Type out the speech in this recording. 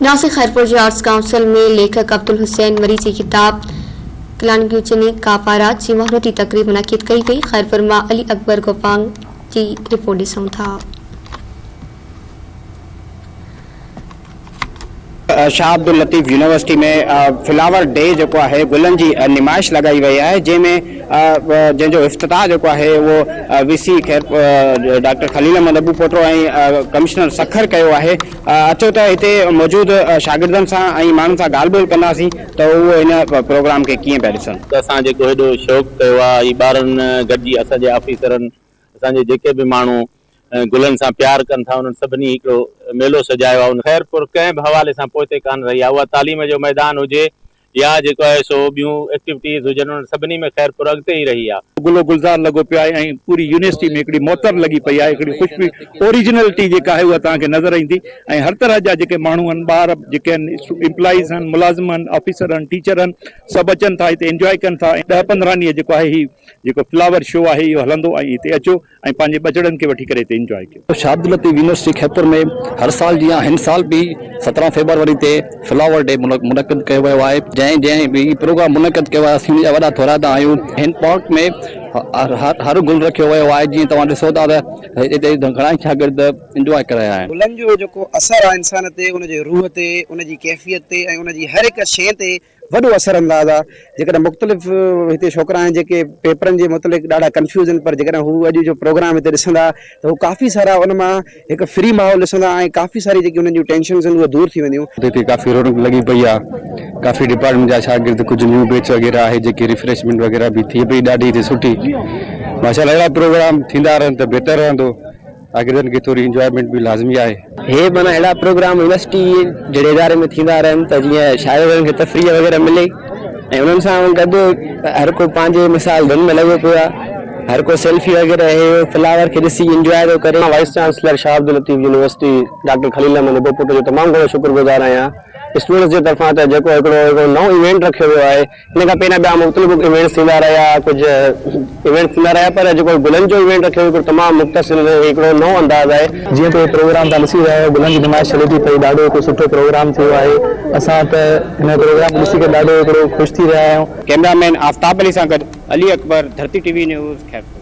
ناصر خيرپور جي arts council ۾ ليکڪ عبدالحسين مري جي ڪتاب ڪلانگيوچني ڪاپارا جي مهورتي تقريب منعقد ڪئي وئي. خيرپور مان علي اڪبر گوپانگ جي رپورٽ ڏسون ٿا. Shah Abdul Latif university ۾ flower D جيڪو آهي گلن جي نمائش لڳائي وئي آهي جنهن ۾ جنهن جو افتتاح جيڪو آهي اهو V C doctor Khalil Ahmed Abupoto ۽ commissioner Sukkur ڪيو آهي اچو ته هتي موجود شاگردن سان ۽ ماڻهن سان ڳالهه ٻولهه ڪنداسين ته اهو هن پروگرام کي ڪيئن پيا ڏسن. ته اسان جيڪو هيڏو شوق ڪيو آهي هي ٻارن گڏجي اسان جي آفيسرن اسان جي جيڪي به ماڻهو گلن سان پيار ڪن ٿا انهن سڀني هڪڙو ميلو سجايو آهي ان خيرپور ڪنهن به حوالي سان پوئتي ڪانه رهي آهي اها تعليم جو ميدان هجي يا جيڪو آهي سو ٻيون ايڪٽيوٽيز هجن انهن سڀني ۾ خيرپور اڳتي ئي رهي آهي. گل و گلزار لڳو پيو آهي ۽ پوري يونيورسٽي ۾ هڪڙي معطر لڳي پئي آهي هڪڙي خوشبو اوريجنلٽي جيڪا آهي اها توهان کي نظر ايندي ۽ هر طرح جا جيڪي ماڻهو آهن ٻار جيڪي آهن امپلائيز آهن ملازم آهن آفيسر آهن ٽيچر آهن سڀ اچن ٿا هتي انجواء ڪن ٿا ۽ ڏهه پندرهن ڏينهن جيڪو آهي هي جيڪو فلاور شو آهي اهو هلندو ۽ هتي اچو ۽ پنهنجي ٻچڙن کي وٺي ڪري هتي انجواء ڪيو. شاهه عبداللطيف يونيورسٽي خيرپور ۾ هر سال جيان هن سال به 17 فيبروري تي فلاور ڊي منعقد ڪيو ويو آهي جنهن جنهن به هي پروگرام منعقد ڪيو آهي اسين ان جا وڏا ٿورائتا آهيون هن پارڪ ۾ هر گل رکيو ويو آهي جيئن توهان ڏسو ٿا ته هتي گهڻائي شاگرد انجواء ڪري رهيا آهن. گلن جو جيڪو اثر آهي انسان تي ان جي روح تي ان جي ڪيفيت تي ۽ ان جي هر هڪ شيء تي وڏو اثر انداز آ جيڪڏهن مختلف هتي ڇوڪرا آهن جيڪي پيپرن جي متعلق ڏاڍا ڪنفيوز آهن پر جيڪڏهن هو اڄ جو پروگرام هتي ڏسندا ته هو ڪافي سارا ان مان هڪ فري ماحول ڏسندا ۽ ڪافي ساري جيڪي انهن جون ٽينشنز آهن اهي دور ٿي وينديون. هتي ڪافي رونق لڳي پئي آ ڪافي ڊپارٽمينٽ جا شاگرد ڪجهه نيو بيچ وغيره آهي جيڪي ريفريشمينٽ وغيره به ٿئي پئي ڏاڍي هتي سٺي ماشاءالله اهڙا پروگرام ٿيندا رهن ته بهتر رهندو. شاگردن کي ٿوري انجوائمينٽ به لازمي آهي. هي معنيٰ اهڙا پروگرام يونيورسٽي جهڙي اداري ۾ ٿيندا رهن ته جيئن شاگردن کي تفريح وغيره ملي ۽ انهن سان گڏ هر ڪو پنهنجي مثال ڌن ۾ لڳو پيو آهي هر ڪو سيلفي وغيره هي هو فلاور کي ڏسي انجواء ٿو ڪري. مان vice chancellor Shah Abdul Latif university doctor Khalil Ahmed Abupoto جو تمام گهڻو شڪر گذار آهيان اسٽوڊنٽس جي طرفان ته جيڪو هڪڙو هڪڙو نئون ايونٽ رکيو ويو آهي ان کان پهريان ٻيا مختلف ايونٽس ٿيندا رهيا ڪجهه ايونٽس ٿيندا رهيا پر جيڪو گلن جو ايونٽ رکيو ويو هڪڙو تمام مختصر هڪڙو نئون انداز آهي. جيئن ته هي پروگرام توهان ڏسي رهيا آهيو گلن جي نمائش هلي ٿي پئي ڏاڍو هڪڙو سٺو پروگرام ٿيو آهي اسان ته هن پروگرام کي ڏسي ڪري ڏاڍو هڪڙو خوش ٿي رهيا آهيون. ڪئميرا مين آفتاب علي سان گڏ Ali Akbar, Dharti T V news, Khairpur.